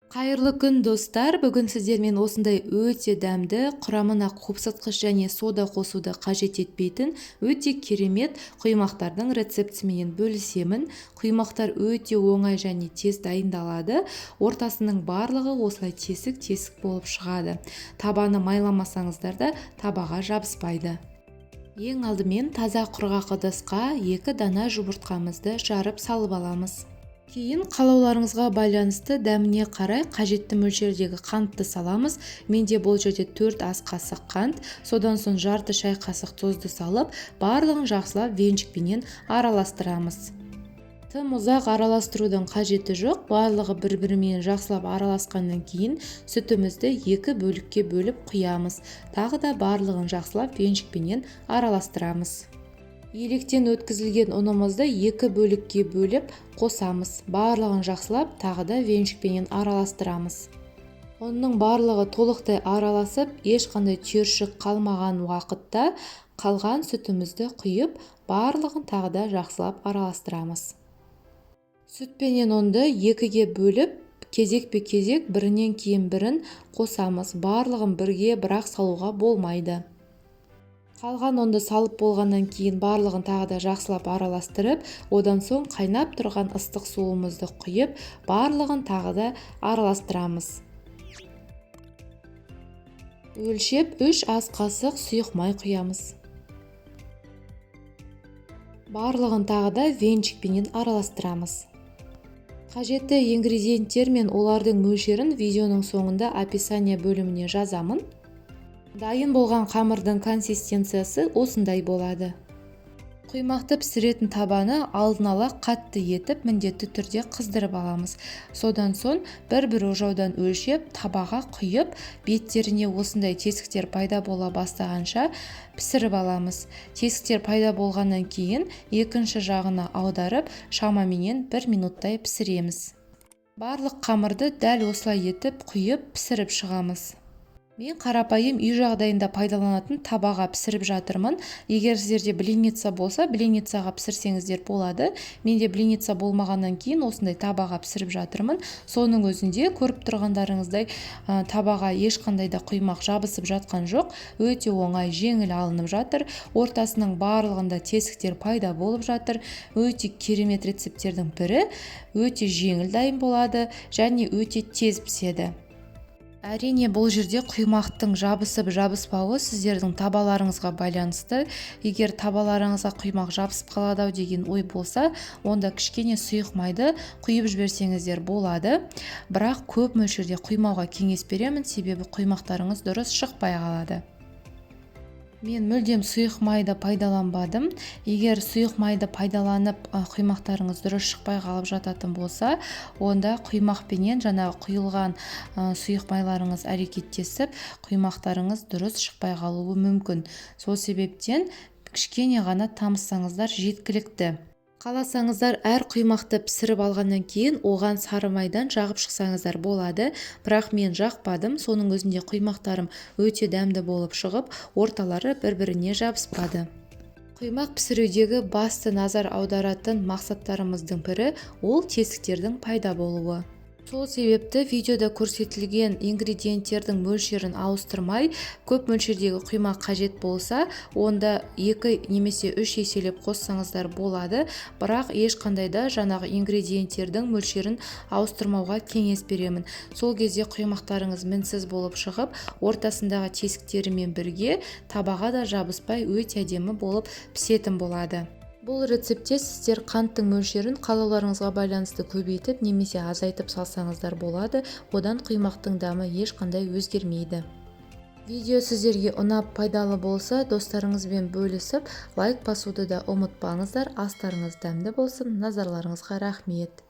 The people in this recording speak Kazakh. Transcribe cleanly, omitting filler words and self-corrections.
Қайырлы күн, достар! Бүгін сіздермен осындай өте дәмді, құрамына қопсытқыш және сода қосуды қажет етпейтін өте керемет құймақтардың рецептіменен бөлісемін. Құймақтар өте оңай және тез дайындалады. Ортасының барлығы осылай тесік-тесік болып шығады. Табаны майламасаңыздар да, табаға жабыспайды. Ең алдымен таза құрғақ ыдысқа 2 дана жұмыртқамызды жарып салып аламыз. Кейін қалауларыңызға байланысты, дәміне қарай қажетті мөлшердегі қантты саламыз. Менде бұл жерде 4 ас қасық қант, содан соң жарты шай қасық тұзды салып, барлығын жақсылап венчикпенен араластырамыз. Тым ұзақ араластырудың қажеті жоқ, барлығы бір-бірімен жақсылап араласқаннан кейін сүтімізді 2 бөлікке бөліп құямыз. Тағы да барлығын жақсылап венчикпенен араластырамыз. Електен өткізілген ұнымызды 2 бөлікке бөліп қосамыз. Барлығын жақсылап тағы да венчикпенен араластырамыз. Ұнның барлығы толықтай араласып, ешқандай түйіршік қалмаған уақытта қалған сүтімізді құйып, барлығын тағы да жақсылап араластырамыз. Сүт пенен ұнды 2-ге бөліп, кезекпе-кезек бірінен кейін бірін қосамыз. Барлығын бірге бірақ салуға болмайды. Қалған ұнды салып болғаннан кейін барлығын тағы да жақсылап араластырып, одан соң қайнап тұрған ыстық суымызды құйып, барлығын тағы да араластырамыз. Өлшеп 3 ас қасық сұйық май құямыз. Барлығын тағы да венчикпенен араластырамыз. Қажетті ингредиенттер мен олардың мөлшерін видеоның соңында описание бөліміне жазамын. Дайын болған қамырдың консистенциясы осындай болады. Құймақты пісіретін табаны алдын ала қатты етіп, міндетті түрде қыздырып аламыз. Содан соң бір-бір ожаудан өлшеп, табаға құйып, беттеріне осындай тесіктер пайда бола бастағанша пісіріп аламыз. Тесіктер пайда болғаннан кейін екінші жағына аударып, шамаменен 1 минуттай пісіреміз. Барлық қамырды дәл осылай етіп құйып, пісіріп шығамыз. Мен қарапайым үй жағдайында пайдаланатын табаға пісіріп жатырмын. Егер сіздерде блинница болса, блинницаға пісірсеңіздер болады. Менде блинница болмағаннан кейін осындай табаға пісіріп жатырмын. Соның өзінде көріп тұрғандарыңыздай, табаға ешқандай да құймақ жабысып жатқан жоқ. Өте оңай, жеңіл алынып жатыр. Ортасының барлығында тесіктер пайда болып жатыр. Өте керемет рецепттердің бірі. Өте жеңіл дайын болады және өте тез піседі. Әрине, бұл жерде құймақтың жабысып жабыспауы сіздердің табаларыңызға байланысты. Егер табаларыңызға құймақ жабысып қалады ау деген ой болса, онда кішкене сұйық майды құйып жіберсеңіздер болады. Бірақ көп мөлшерде құймауға кеңес беремін, себебі құймақтарыңыз дұрыс шықпай қалады. Мен мүлдем сұйық майды пайдаланбадым. Егер сұйық майды пайдаланып, құймақтарыңыз дұрыс шықпай қалып жататын болса, онда құймақпенен жаңағы құйылған сұйық майларыңыз әрекеттесіп, құймақтарыңыз дұрыс шықпай қалуы мүмкін. Сол себептен кішкене ғана тамызсаңыздар жеткілікті. Қаласаңыздар, әр құймақты пісіріп алғаннан кейін оған сары майдан жағып шықсаңыздар болады. Бірақ мен жақпадым. Соның өзінде құймақтарым өте дәмді болып шығып, орталары бір-біріне жабыспады. Құймақ пісірудегі басты назар аударатын мақсаттарымыздың бірі ол тесіктердің пайда болуы. Сол себепті видеода көрсетілген ингредиенттердің мөлшерін ауыстырмай, көп мөлшердегі құймақ қажет болса, онда 2 немесе 3 еселеп қоссаңыздар болады. Бірақ ешқандай да жаңағы ингредиенттердің мөлшерін ауыстырмауға кеңес беремін. Сол кезде құймақтарыңыз мінсіз болып шығып, ортасындағы тесіктерімен бірге табаға да жабыспай, өте әдемі болып пісетін болады. Бұл рецептте сіздер қанттың мөлшерін қалауларыңызға байланысты көбейтіп немесе азайтып салсаңыздар болады. Одан құймақтың дәмі ешқандай өзгермейді. Видео сіздерге ұнап, пайдалы болса, достарыңызбен бөлісіп, лайк басуды да ұмытпаңыздар. Астарыңыз дәмді болсын! Назарларыңызға рахмет!